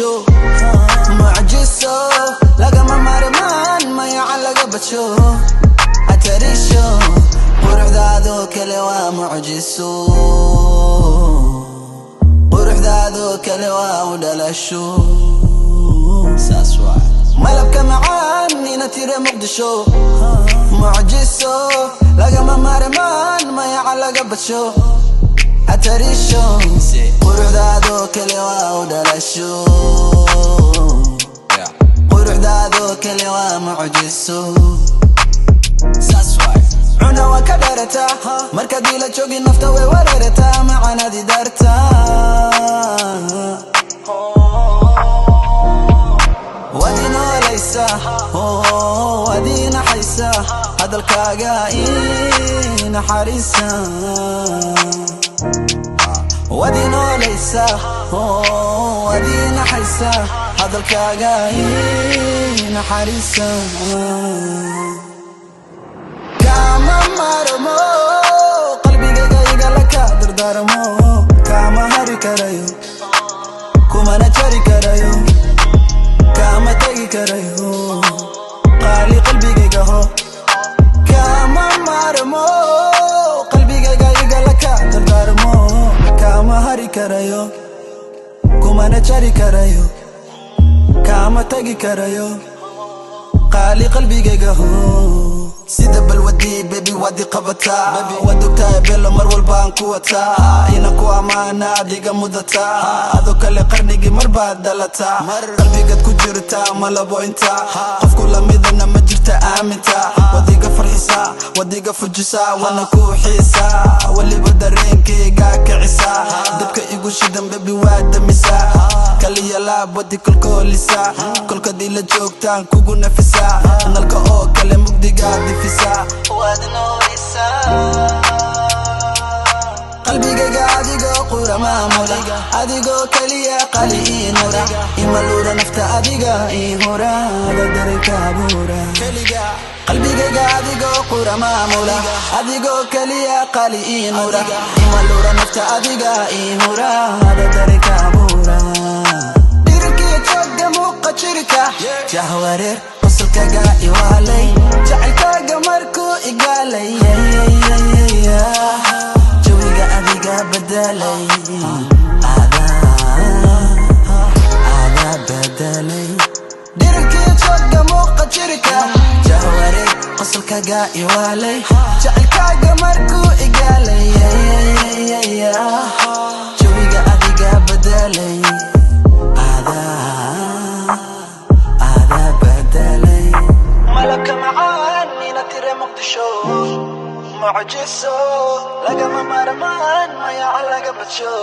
Muqdisho, mucjiso lagama maarmaan, mayaca laga badsho. Atarisho, quruxdaadoo kale waa mucjiso, quruxdaadoo kale waa u dhalasho. Saas waay. Malabka macaan ina tire Muqdisho, mucjiso lagama maarmaan, mayaca laga badsho. Atarisho, quruxdaadoo kale waa u dhalasho, quruxdaadoo kale waa mucjiso. Saas waay. Cuna waa ka dheerataa markaad ila joogin, nafta way wareerataa, macanadi dartaa. Waad inoolaysaa, waad inaxaysaa, hadalkaaga ii naxariisa. Waad inoolaysaa, waad inaxaysaa, hadalkaaga ii naxariisa. Kama maarmo, qalbigayga igala ka dardaarmo. Kama hari karayo, kumana jari karayo, kama tegi karayo, qaali qalbigayga ho. Kama maarmo, qalbigayga igala ka dardaarmo. Kama hari karayo, kumana jari karayo, kama tegi karayo, qaali qalbigayga ho. Sida balwadii, baby, waad i qabataa, waad ogtahay belo mar walbaan ku wataa. Ina ku ammaana adiga mudataa, adoo kale qarnigii mar baad dhalataa. Qalbigaad ku jirtaa malabo intaa, qofku lamidana ma jirta aaminta. Waad iga farxisaa, waad iga fujisaa, waana ku xiisaa. Weliba dareenkayga kicisaa, dabka igu shidan, baby, waa damisaa. Kaliya laab wadi kolkoolisaa, kolkaad ila joogtaan kugu nafisaa. Nalka oo kale mugdigaa difisaa, waad noorisaa. Qalbigayga adigoo qura maamula, adigoo keliya qali ii nura, imaluura nafta adiga ii hura, ada dareenka abuura. Qalbigayga adigoo qura maamula, adigoo keliya qali ii nura, imaluura nafta adiga ii hura, ada dareenka abuura. Dhirirkiyo jooga muuqa jirka, jahwareer qosolkaga iwaalay, jacaylkaaga markuu igaalay, jawiga adiga bedelay, adaa bedelay. Dhirirkiyo jooga muuqa jirka, jahwareer qosolkaga iwaalay, jacaylkaaga markuu igaalay, jawiga adiga bedelay, adaa bedelay. Malabka macaan ina tire Muqdisho, mucjiso lagama maarmaan, mayaca laga badsho.